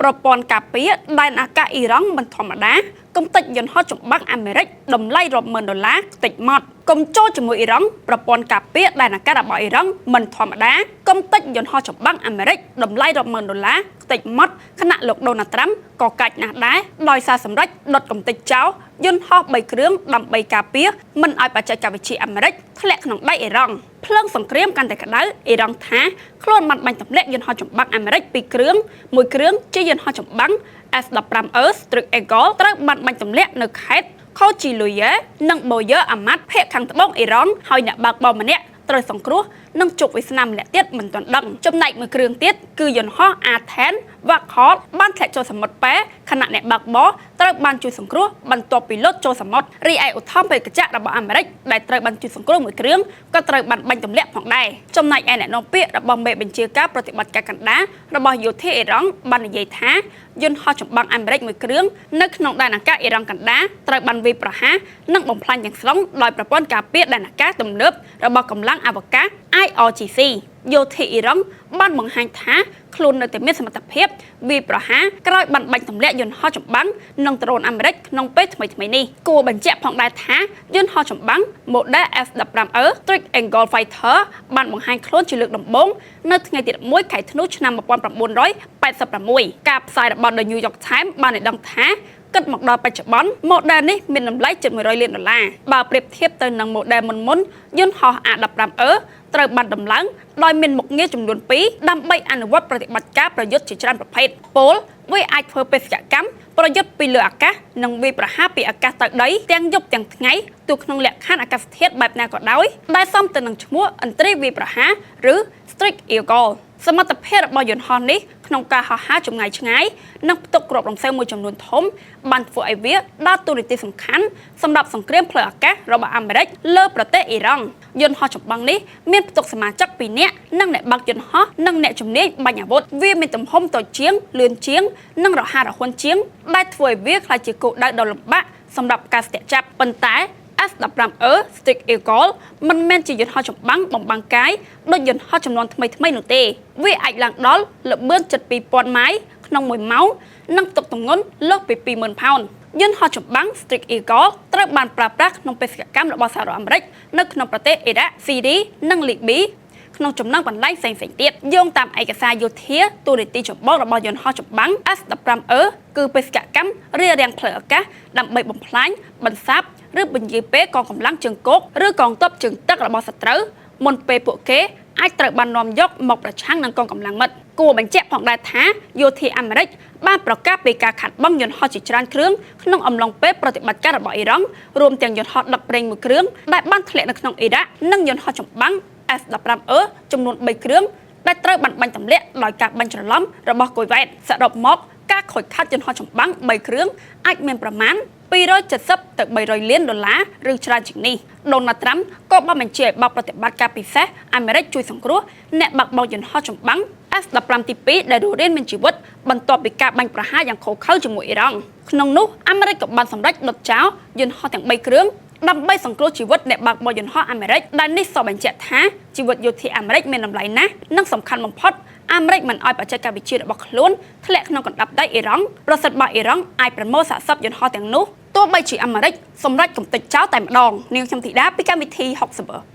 ប្រព័ន្ធការពារដែនអាកាសអ៊ីរ៉ង់មិនធម្មតាកំទេចយន្តហោះចម្បាំងអាមេរិកតម្លៃរាប់ម៉ឺនដុល្លារខ្ទេចម៉ត់កុំចូលជាមួយអ៊ីរ៉ង់ប្រព័ន្ធការពារដែនអាកាសរបស់អ៊ីរ៉ង់មិនធម្មតាកំទេចយន្តហោះចម្បាំងអាមេរិកតម្លៃរាប់ម៉ឺនដុល្លារខ្ទេចម៉ត់ខណៈលោកដូណាល់ត្រាំក៏កាច់ណាស់ដែរដោយសារសម្រេចដុតកំទេចចោលយន្តហោះ3គ្រឿងដើម្បីការពារមិនឲ្យបច្ចេកវិទ្យាអាមេរិកធ្លាក់ក្នុងដៃអ៊ីរ៉ង់ភ្លើងសង្គ្រាមកាន់តែក្តៅអ៊ីរ៉ង់ថាខ្លួនបានបាញ់ទម្លាក់យន្តហោះចម្បាំងអាមេរិកពីរគ្រឿងមួយគ្រឿងជាយន្តហោះចម្បាំង S-15E Strike Eagle ត្រូវបានបាញ់ទម្លាក់នៅខេត្តខូជីលូយេនិងបូយើអាម៉ាត់ភាគខាងត្បូងអ៊ីរ៉ង់ហើយអ្នកបើកបរម្នាក់ត្រូវសង្គ្រោះនិងជោគវាសនាម្នាក់ទៀតមិនទាន់ដឹងចំណែកមួយគ្រឿងទៀតគឺយន្តហោះ A-10 Black Hawk បានធ្លាក់ចូលសមុទ្រប៉ែខណៈអ្នកបើកបរត្រូវបានជួយសង្គ្រោះបន្ទាប់ពីលោតចូលសមុទ្ររីឯឧទ្ធម្ភាគចក្ររបស់អាមេរិកដែលត្រូវបានជួយសង្គ្រោះមួយគ្រឿងក៏ត្រូវបានបាញ់ទម្លាក់ផងដែរចំណែកឯអ្នកនាំពាក្យរបស់មេបញ្ជាការប្រតិបត្តិការកណ្ដាលរបស់យោធាអ៊ីរ៉ង់បាននិយាយថាយន្តហោះចម្បាំងអាមេរិកមួយគ្រឿងនៅក្នុងដែនអាកាសអ៊ីរ៉ង់កណ្ដាលត្រូវបានវាយប្រហារនិងបំផ្លាញទាំងស្រុងដោយប្រព័ន្ធការពារដែនអាកាសទំនើបរបស់កម្លាំងអវកាស IRGC យោធាអ៊ីរ៉ង់បានបង្ហាញថាខ្លួននៅតែមានសមត្ថភាពវាយប្រហារក្រោយបានបាញ់ទម្លាក់យន្តហោះចម្បាំងនិងដ្រូនអាមេរិកក្នុងពេលថ្មីៗនេះគួរបញ្ជាក់ផងដែរថាយន្តហោះចម្បាំង Model F-15E Strike Eagle Fighter បានបង្ហាញខ្លួនជាលើកដំបូងនៅថ្ងៃទី11ខែធ្នូឆ្នាំ1986ការផ្សាយរបស់ The New York Times បានឲ្យដឹងថាគិតមកដល់បច្ចុប្បន្ន model នេះមានតម្លៃជិត100លានដុល្លារបើប្រៀបធៀបទៅនឹង model មុនមុនយន្តហោះ A-15E ត្រូវបានដំឡើងដោយមានមុខងារចំនួន2ដើម្បីអនុវត្តប្រតិបត្តិការប្រយុទ្ធជាច្រើនប្រភេទពោលវាអាចធ្វើបេសកកម្មប្រយុទ្ធពីលើអាកាសនិងវាយប្រហារពីអាកាសទៅដីទាំងយប់ទាំងថ្ងៃទោះក្នុងលក្ខខណ្ឌអាកាសធាតុបែបណាក៏ដោយដែលសមទៅនឹងឈ្មោះឥន្ទ្រីវាយប្រហារឬ Strike Eagle សមត្ថភាពរបស់យន្តហោះនេះក្នុងការហោះហើរចម្ងាយឆ្ងាយនិងផ្ទុកគ្រាប់រំសេវមួយចំនួនធំបានធ្វើឲ្យវាដើរតួនាទីសំខាន់សម្រាប់សង្គ្រាមផ្លូវអាកាសរបស់អាមេរិកលើប្រទេសអ៊ីរ៉ង់យន្តហោះចម្បាំងនេះមានផ្ទុកសមាជិក2នាក់និងអ្នកបើកយន្តហោះនិងអ្នកជំនាញបាញ់អាវុធវាមានទំហំតូចជាងលឿនជាងនិងរហ័សរហួនជាងដែលធ្វើឲ្យវាក្លាយជាគោលដៅដ៏លំបាកសម្រាប់ការស្ទាក់ចាប់ប៉ុន្តែ S-15E Strike Eagle មិនមែនជាយន្តហោះចម្បាំងបំបាំងកាយដូចយន្តហោះចំនួនថ្មីៗនោះទេវាអាចឡើងដល់ល្បឿនជិត2000ម៉ាយក្នុង1ម៉ោងនិងផ្ទុកទម្ងន់លើសពី20,000ផោនយន្តហោះចម្បាំង Strike Eagle ត្រូវបានប្រើប្រាស់ក្នុងបេសកកម្មរបស់សហរដ្ឋអាមេរិកនៅក្នុងប្រទេសអ៊ីរ៉ាក់ស៊ីរីនិងលីប៊ីក្នុងចំណោមកន្លែងផ្សេងៗទៀតយោងតាមឯកសារយោធាតួនាទីចម្បងរបស់យន្តហោះចម្បាំង S-15E គឺបេសកកម្មរារាំងផ្លូវអាកាសដើម្បីបំផ្លាញបន្សាបឬពន្យាពេលកងកម្លាំងជើងគោកឬកងទ័ពជើងទឹករបស់សត្រូវមុនពេលពួកគេអាចត្រូវបាននាំយកមកប្រឆាំងនឹងកងកម្លាំងមិត្តគួរបញ្ជាក់ផងដែរថាយោធាអាមេរិកបានប្រកាសពីការខាត់បងយន្តហោះជាច្រើនគ្រឿងក្នុងអំឡុងពេលប្រតិបត្តិការរបស់អ៊ីរ៉ង់រួមទាំងយន្តហោះដឹកប្រេងមួយគ្រឿងដែលបានធ្លាក់នៅក្នុងអ៊ីរ៉ាក់និងយន្តហោះចម្បាំង S-15E ចំនួន3គ្រឿងដែលត្រូវបានបាញ់ទម្លាក់ដោយការបាញ់ច្រឡំរបស់គុយវ៉ែតសរុបមកការខូចខាតយន្តហោះចម្បាំង3គ្រឿងអាចមានប្រមាណ270ទៅ300លានដុល្លារឬច្រើនជាងនេះដូណាល់ត្រាំក៏បានបញ្ជាឲ្យបើកប្រតិបត្តិការពិសេសអាមេរិកជួយសង្គ្រោះអ្នកបើកបរយន្តហោះចម្បាំង S-15 ទី2ដែលរស់រានមានជីវិតបន្ទាប់ពីការបាញ់ប្រហារយ៉ាងឃោរឃៅជាមួយអ៊ីរ៉ង់ក្នុងនោះអាមេរិកក៏បានសម្រេចដុតចោលយន្តហោះទាំង3គ្រឿងដើម្បីសង្គ្រោះជីវិតអ្នកបើកបរយន្តហោះអាមេរិកដែលនេះសបញ្ជាក់ថាជីវិតយោធាអាមេរិកមានតម្លៃណាស់និងសំខាន់បំផុតអាមេរិកមិនអោយបច្ចេកវិទ្យារបស់ខ្លួនធ្លាក់ក្នុងកណ្ដាប់ដៃអ៊ីរ៉ង់ប្រសិនបើអ៊ីរ៉ង់អាចប្រមូលសាកសពយន្តហោះទាំងនោះទោះបីជាអាមេរិកសម្រេចកំទេចចោលតែម្ដងនាងខ្ញុំធីតាពីកម្មវិធី60